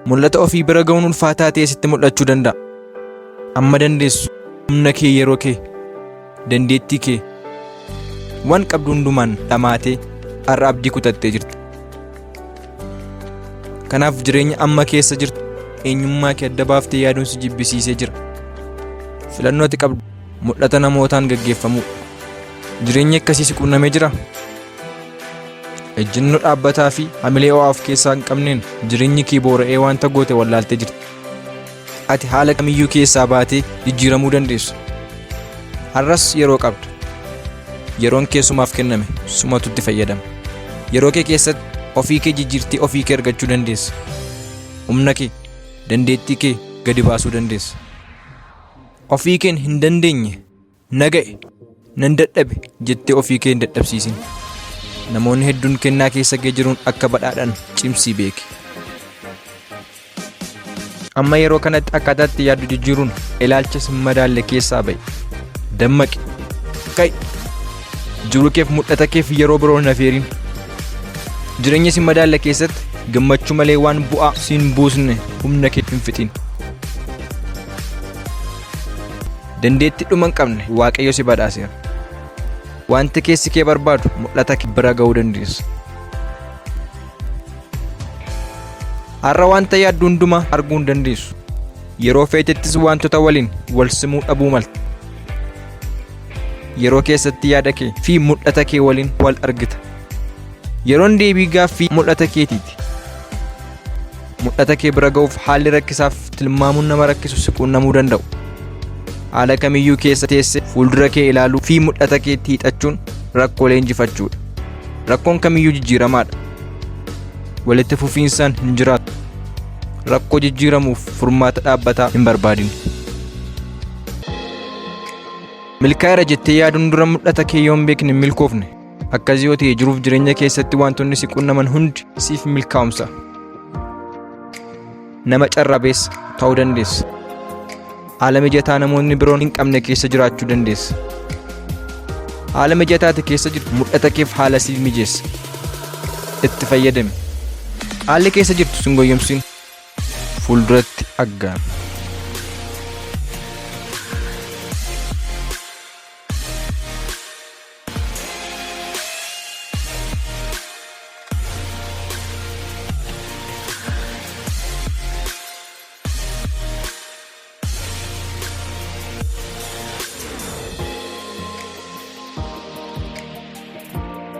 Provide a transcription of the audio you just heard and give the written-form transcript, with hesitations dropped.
Mul'ata ofii bira ga'uun ulfaataa ta'ee sitti mul'achuu danda'a. Amma dandeessu humna kee yeroo kee dandeettii kee waan qabdu hundumaan dhamaatee har'a abdii kutattee jirta. Kanaaf jireenya amma keessa jirtu eenyummaa kee adda baaftee yaaduun si jibbisiisee jira. Filannoo ati qabdu mul'ata namootaan gaggeeffamuudha. Jireenyi akkasii si quunnamee jira? Ejjennoo dhaabbataa fi hamilee ho'aa of keessaa hin qabneen jireenyi kee boora'ee wanta goote wallaaltee jirta. Ati haala kamiyyuu keessaa baatee jijjiiramuu dandeessa. Har'as yeroo qabda. Yeroon kee sumaaf kenname sumatu itti fayyadama. Yeroo kee keessatti ofii kee jijjiirtee ofii kee argachuu dandeessa. Humna kee, dandeettii kee gadi baasuu dandeessa. Ofii keen hin dandeenye Na ga'e, nan dadhabe jettee ofii kee hin dadhabsiisin. Namoonni hedduun kennaa keessa kee jiruun akka badhaadhan cimsii beeki. Amma yeroo kanatti akkaataa itti yaaddu jijjiiruun ilaalcha sin madaalle keessaa ba'i. Dammaqi. Ka'i. Jiruu keef mul'ata keef yeroo biroo hin afeerin. Jireenya sin madaalle keessatti gammachuu malee waan bu'aa siin buusne humna kee hin fixin. Dandeettii dhuma hin qabne Waaqayyo si badhaaseera. Wanti keessi kee barbaadu mul'ata kee bira ga'uu dandeessa. Har'a wanta yaaddu hundumaa arguu hin dandeessu. Yeroo feetettis wantoota waliin wal simuu dhabuu malta. Yeroo keessatti yaada kee fi mul'ata kee waliin wal argita. Yeroon deebii gaaffii mul'ata keetiiti. Mul'ata kee bira ga'uuf haalli rakkisaaf tilmaamuun nama rakkisu si quunnamuu danda'u. Haala kamiyyuu keessa teesse fuuldura kee ilaaluu fi mul'ata keetti hiixachuun rakkoolee injifachuudha. Rakkoon kamiyyuu jijjiiramaadha. Walitti fufiinsaan hin jiraatu. Rakkoo jijjiiramuuf furmaata dhaabbataa hin barbaadin. Milkaa'eera jettee yaaduun dura mul'ata kee yoo hin beekne hin milkoofne. Akkas yoo ta'e jiruuf jireenya keessatti wantoonni si qunnaman hundi siif milkaa'umsa. Nama carrabeessa ta'uu dandeessa. Haala mijataa namoonni biroon hin qabne keessa jiraachuu dandeessa. Haala mijataa ati keessa jirtu mul'ata keef haala siif mijeessa. Itti fayyadami. Haalli keessa jirtu sin goyyomsin. Fuulduratti aggaami.